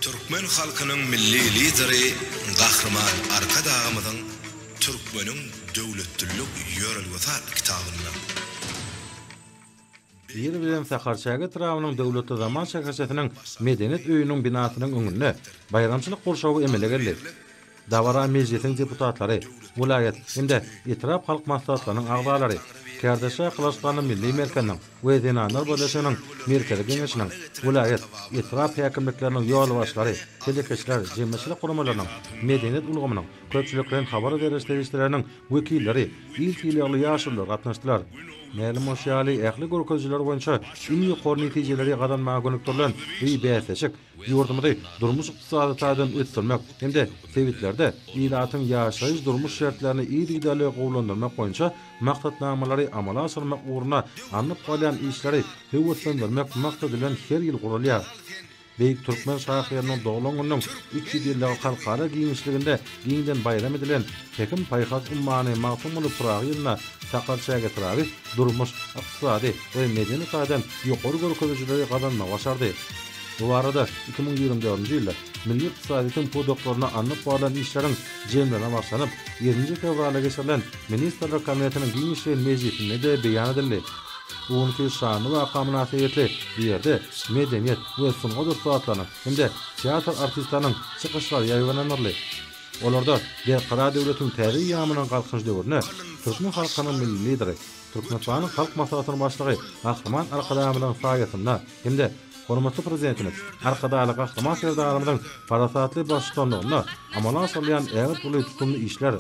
Türkmen halkynyň Milli Lideri Gahryman Arkadagymyzyň Türkmeniň döwletlilik ýörelgesi atly kitabynda. Ir bilen Sakarçäge etrabynyň Döwletli zaman şäherçesiniň Medeniýet öýüniň binasynyň öňünde baýramçylyk gurşawy emele geldi. Dabara Mejlisiň deputatlary, welaýat hem-de etrap halk maslahatlarynyň agzalary, Kärdeşler Gylyçgany milli merkeziniň we Zenanlar birleşiginiň Merkezi Geňeşiniň, welaýat, etrap häkimlikleriniň ýolbaşçylary, telekeçiler, jemgyýetçilik guramalarynyň, medeniýet ulgamynyň, köpçülikleýin habar beriş serişdeleriniň wekilleri, il sylagly ýaşulular gatnaşdylar. Mälim bolşy ýaly, ähli görkezijiler boýunça iň ýokary netijeleri gazanmaga gönükdirilen bu bäsleşik ýurdumyzy durmuş-ykdysady taýdan ösdürmek hem-de sebitlerde ilatyň ýaşaýyş-durmuş şertlerini yzygiderli gowulandyrmak boýunça maksatnamalary amala aşyrmak ugrunda alnyp barylýan işleri höweslendirmek maksady bilen her ýyl guralýar. Beýik türkmen şahyrynyň doglan gününiň 300 ýyllygy halkara giňişliginde giňden baýram edilen Pähim-paýhas ummany Magtymguly Pyragy ýylynda Sakarçäge etraby durmuş, ykdysady we medeni taýdan ýokary görkezijileri gazanmagy başardy. Bu barada 2024-nji ýylda milli ykdysadyýetiň pudaklarynda alnyp barlan işleriň jemlerine bagyşlanyp, ýedinji fewralda geçirilen Ministrler Kabinetiniň giňişleýin mejlisinde-de beýan edildi. Bu günki şanly waka mynasybetli bu ýerde medeniýet we sungat ussatlarynyň hem-de teatr artistleriniň çykyşlary ýaýbaňlandyryldy. Olarda Berkarar döwletiň täze eýýamynyň Galkynyş döwründe türkmen halkynyň Milli Lideri, Türkmenistanyň Halk Maslahatynyň Başlygy Gahryman Arkadagymyzyň saýasynda hem-de hormatly Prezidentimiz Arkadagly Gahryman Serdarymyzyň parasatly baştutanlygynda amala aşyrylýan ägirt uly tutumly işler,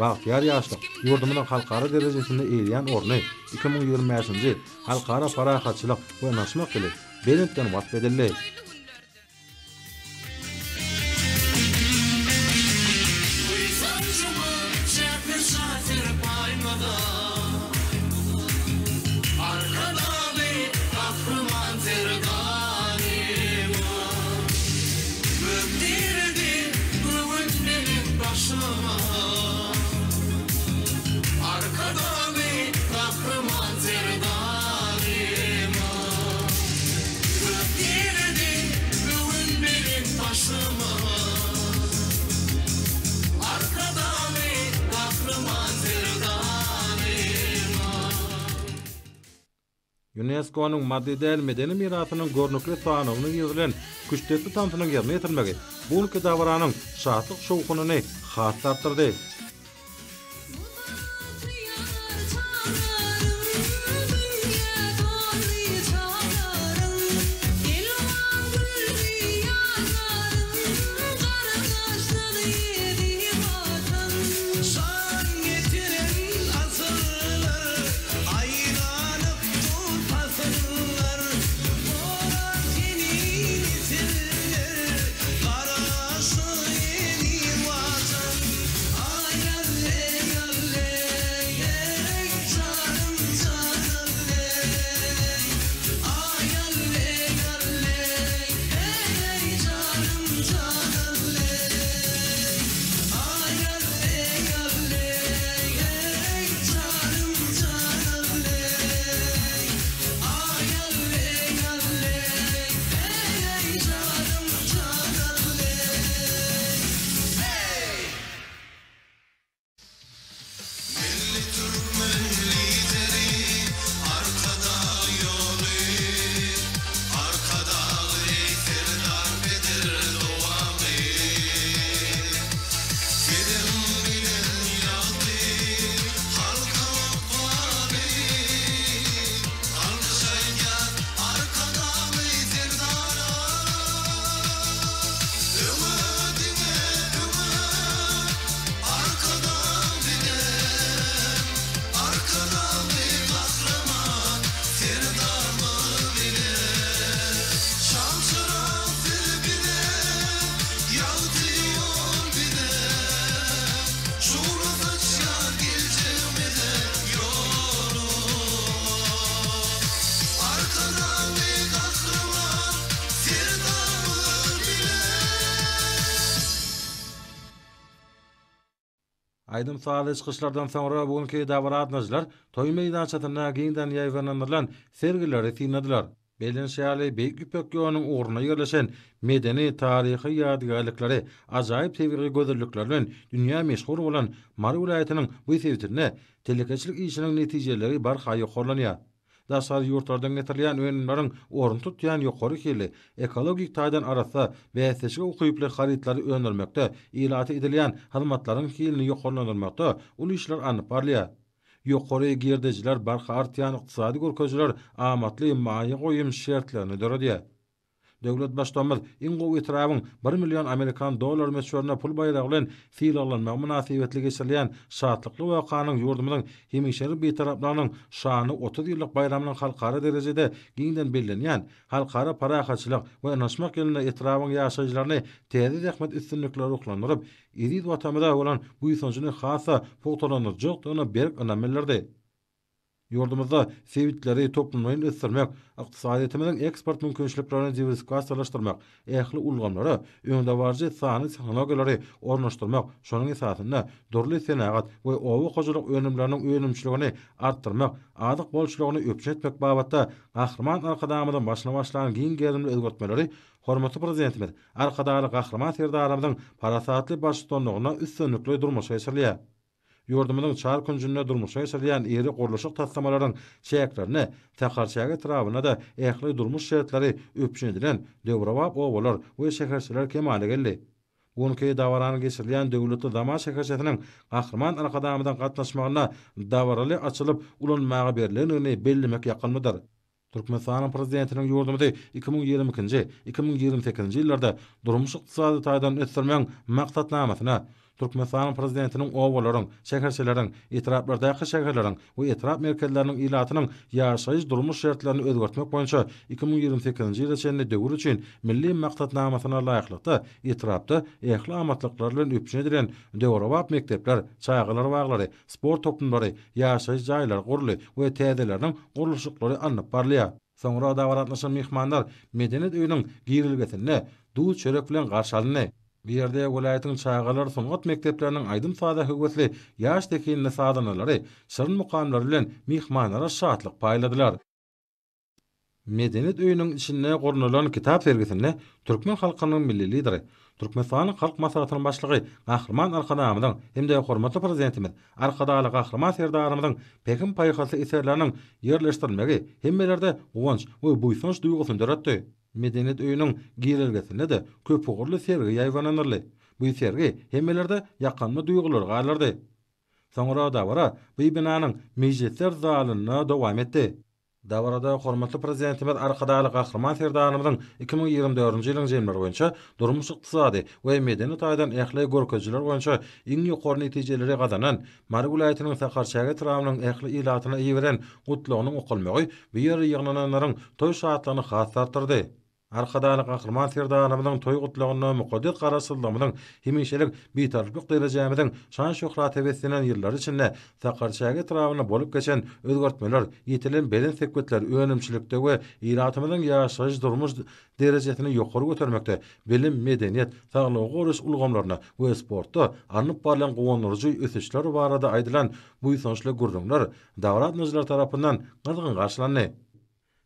bagtyýar ýaşlyk, ýurdumyzyň halkara derejesinde eýeleýän orny, 2025-nji Halkara parahatçylyk we ynanyşmak ýyly belentden wasp edildi. Ýunesko-nyň maddy däl medeni mirasynyň görnükli sanawyna girizilen küştdepdi tansynyň ýerine ýetirilmegi bu günki dabaranyň şatlyk-şowhunyny has-da artdyrdy. Aýdym-sazly çykyşlardan soňra bu günki dabara gatnaşyjylar toý meýdançasynda giňden ýaýbaňlandyrylan sergileri synladylar. Bellenişi ýaly, Beýik Ýüpek ýolunyň ugrunda ýerleşen medeni, taryhy ýadygärlikleri, ajaýyp tebigy gözellikleri bilen dünýä meşhur bolan Mary welaýatynyň bu sebitinde telekeçilik işiniň netijeliligi barha ýokarlanýar. Daşary ýurtlardan getirilýän önümleriň ornuny tutýan ýokary hilli, ekologik taýdan arassa, bäsleşige ukyply harytlary öndürmekde, ilata edilýän hyzmatlaryň hilini ýokarlandyrmakda uly işler alnyp barylýar. Ýokary girdejiler barha artýan ykdysady görkezijiler amatly maýa goýum şertlerini döredýär. Döwlet Baştutanymyz iň gowy etrabyň bir million amerikan dollary möçberinde pul baýragy bilen sylaglanmagy mynasybetli geçirilýän şatlykly wakanyň ýurdumyzyň hemişelik Bitaraplygynyň şanly 30 ýyllyk baýramynyň halkara derejede giňden bellenýän Halkara parahatçylyk we ynanyşmak ýylynda etrabyň ýaşaýjylaryny täze zähmet üstünlikleri ruhlandyryp, eziz Watanymyza bolan buýsanjyny has-da pugtalandyrjakdygyna berk ynam bildirdi. Ýurdumyzda sebitleri toplumlaýyn ösdürmek, ykdysadyýetimiziň eksport mümkinçiliklerini diwersifikasiýalaşdyrmak, ähli ulgamlara öňdebaryjy sanly tehnologiýalary ornaşdyrmak, şonuň esasynda dürli senagat we oba hojalyk önümleriniň önümçiligini artdyrmak, azyk bolçulygyny üpjün etmek babatda Gahryman Arkadagymyzyň başyny başlan giň gerimli özgertmeleri hormatly Prezidentimiz Arkadagly Gahryman Serdarymyzyň parasatly baştutanlygynda üstünlikli durmuşa geçirilýär. Ýurdumyzyň çar künjünde durmuşa geçirilýän iri gurluşyk taslamalaryň çäklerinde Sakarçäge etrabynda-da ähli durmuş şertleri üpjün edilen döwrebap obalar we şäherçeler kemala geldi. Bu günki dabaranyň geçirilýän Döwletli zaman şäherçesiniň Gahryman Arkadagymyzyň gatnaşmagynda dabaraly açylyp ulanmaga berlendigini bellemek ýakymlydyr. Türkmenistanyň Prezidentiniň ýurdumyzy 2022-nji, 2028-nji ýyllarda durmuş-ykdysady taýdan ösdürmegiň Maksatnamasyna, Türkmenistanyň Prezidentiniň obalaryň, şäherçeleriň, etraplardaky şäherleriň we etrap merkezleriniň ilatynyň ýaşaýyş-durmuş şertlerini özgertmek boýunça 2028-nji ýyla çenli döwür üçin Milli maksatnamasyna laýyklykda etrapda ähli amatlyklar bilen üpjün edilen döwrebap mekdepler, çagalar baglary, sport toplumlary, ýaşaýyş jaýlary guruldy we täzeleriniň gurluşyklary alnyp barylýar. Soňra dabara gatnaşan myhmanlar Medeniýet öýüniň girelgesinde duz-çörek bilen garşy alyndy. Bu ýerde welaýatyň çagalar sungat mekdepleriniň aýdym-saza höwesli ýaş zehinli sazandalary şirin mukamlary bilen myhmanlara şatlyk paýladylar. Medeniýet öýüniň içinde gurnalan kitap sergisinde türkmen halkynyň Milli Lideri, Türkmenistanyň Halk Maslahatynyň Başlygy Gahryman Arkadagymyzyň hem-de hormatly Prezidentimiz Arkadagly Gahryman Serdarymyzyň pähim-paýhasly eserleriniň ýerleşdirilmegi hemmelerde guwanç we buýsanç duýgusyny döretdi. Medeniýet öýüniň girelgesinde-de köpugurly sergi ýaýbaňlandyryldy. Bu sergi hemmelerde ýakymly duýgulary galdyrdy. Soňra dabara bu binanyň mejlisler zalynda dowam etdi. Dabarada hormatly Prezidentimiz Arkadagly Gahryman Serdarymyzyň 2024-nji ýylyň jemleri boýunça durmuş-ykdysady we medeni taýdan ähli görkezijiler boýunça iň ýokary netijeleri gazanan Mary welaýatynyň Sakarçäge etrabynyň ähli ilatyna iberen Gutlagynyň okalmagy bu ýere ýygnananlaryň toý şatlygyny has-da artdyrdy. Arkadagly Gahryman Serdarymyzyň toý gutlagynda mukaddes Garaşsyzlygymyzyň, hemişelik Bitaraplyk derejämiziň şan-şöhrata beslenen ýyllary içinde Sakarçäge etrabynda bolup geçen özgertmeler, ýetilen belent sepgitler önümçilikde we ilatymyzyň ýaşaýyş-durmuş derejesini ýokary götermekde, bilim, medeniýet, saglygy goraýyş ulgamlarynda we sportda alnyp barlan guwandyryjy ösüşler barada aýdylan buýsançly gürrüňler dabara gatnaşyjylar tarapyndan gyzgyn garşylandy.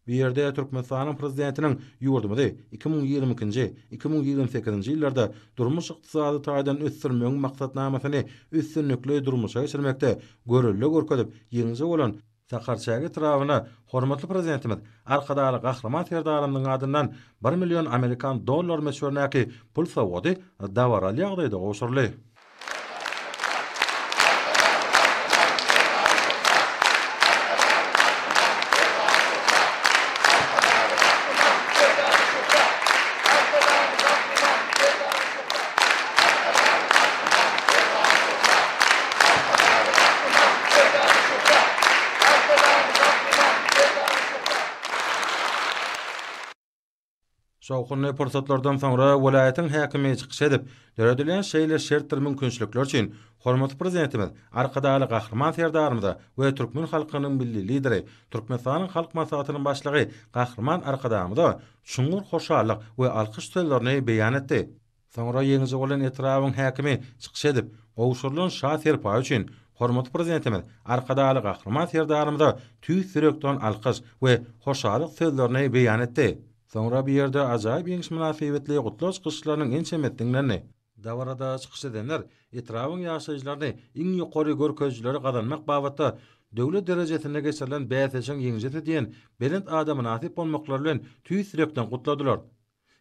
Bu ýerde Türkmenistanyň Prezidentiniň ýurdumyzy 2022-nji, 2028-nji ýyllarda durmuş-ykdysady taýdan ösdürmegiň maksatnamasyny üstünlikli durmuşa geçirmekde görelde görkezip, ýeňiji bolan Sakarçäge etrabyna hormatly Prezidentimiz Arkadagly Gahryman Serdarymyzyň adyndan bir million amerikan dollary möçberindäki pul sowgady dabaraly ýagdaýda gowşuryldy. Şowhunly pursatlardan soňra welaýatyň häkimi çykyş edip, döredilýän şeýle şertdir mümkinçilikler üçin hormatly Prezidentimiz Arkadagly Gahryman Serdarymyza we türkmen halkynyň Milli Lideri, Türkmenistanyň Halk Maslahatynyň Başlygy Gahryman Arkadagymyza çuňňur hoşallyk we alkyş sözlerini beýan etdi. Soňra ýeňiji bolan etrabyň häkimi çykyş edip, gowşurylan Şa serpaýy üçin. hormatly Prezidentimiz Arkadagly Gahryman Serdarymyza tüýs ýürekden alkyş we hoşallyk sözlerini beýan etdi. Soňra bu ýerde ajaýyp ýeňiş mynasybetli gutlag çykyşlarynyň ençemesi diňlendi. Dabarada çykyş edenler etrabyň ýaşaýjylaryny iň ýokary görkezijileri gazanmak babatda döwlet derejesinde geçirilen bäsleşigiň ýeňijisi diýen belent ada mynasyp bolmaklary bilen tüýs ýürekden gutladylar.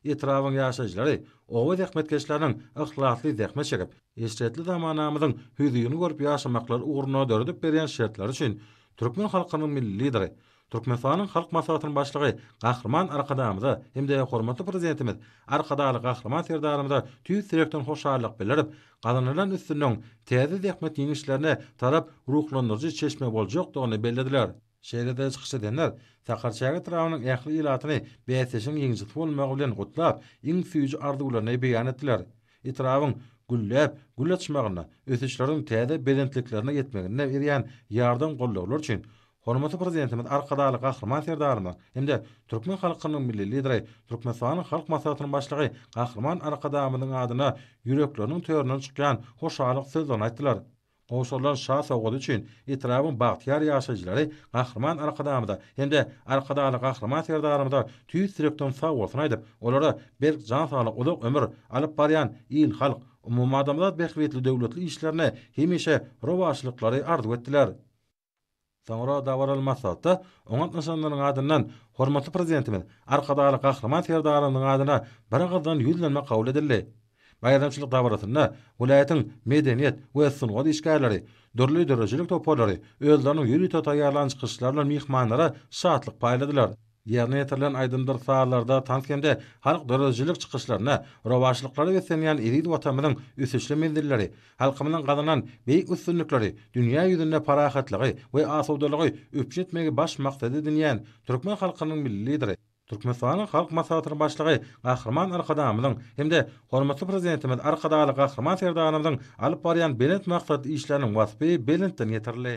Etrabyň ýaşaýjylary oba zähmetkeşleriniň yhlasly zähmet çekip, eşretli zamanamyzyň hözirini görüp ýaşamaklary ugrunda döredip berýän şertleri üçin türkmen halkynyň Milli Lideri, Türkmenistanyň Halk Maslahatynyň Başlygy Gahryman Arkadagymyza hem-de hormatly Prezidentimiz Arkadagly Gahryman Serdarymyza tüýs ýürekden hoşallyk bildirip, gazanylan üstünligiň täze zähmet ýeňişlerine tarap ruhlandyryjy çeşme boljakdygyny bellediler. Şeýle-de çykyş edenler Sakarçäge etrabynyň ähli ilatyny bäsleşigiň ýeňijisi bolmagy bilen gutlap, iň süýji arzuwlaryny beýan etdiler. Etrabyň gülläp, gül açmagynda, ösüşleriň täze belentliklerine ýetmeginde berýän ýardam-goldawlary üçin hormatly Prezidentimiz Arkadagly Gahryman Serdarymyz hem-de türkmen halkynyň Milli Lideri, Türkmenistanyň Halk Maslahatynyň Başlygy Gahryman Arkadagymyzyň adyna ýürekleriniň töründen çykýan hoşallyk sözlerini aýtdylar. Gowşurylan şa sowgady üçin etrabyň bagtyýar ýaşaýjylary Gahryman Arkadagymyza hem-de Arkadagly Gahryman Serdarymyza tüýs ýürekden sagbolsun aýdyp, olara berk jan saglyk, uzak ömür, alyp barýan il-halk, umumadamzat bähbitli döwletli işlerine hemişe rowaçlyklary arzuw etdiler. Soňra dabaraly maslahatda oňa gatnaşanlaryň adyndan hormatly Prezidentimiz Arkadagly Gahryman Serdarymyzyň adyna biragyzdan ýüzlenme kabul edildi. Baýramçylyk dabarasynda welaýatyň medeniýet we sungat işgärleri, dürli döredijilik toparlary özleriniň ýörite taýýarlan çykyşlary bilen myhmanlara şatlyk paýladylar. Ýerine ýetirilen aýdymdyr sazlarda, tans hem-de halk döredijilik çykyşlarynda rowaçlyklara beslenýän eziz Watanymyzyň ösüşli menzilleri, halkymyzyň gazanan beýik üstünlikleri, dünýä ýüzünde parahatlygy we asudalygy üpjün etmegi baş maksat edinýän türkmen halkynyň Milli Lideri, Türkmenistanyň Halk Maslahatynyň Başlygy Gahryman Arkadagymyzyň hem-de hormatly Prezidentimiz Arkadagly Gahryman Serdarymyzyň alyp barýan belent maksatly işleriniň waspy belentden ýetirildi.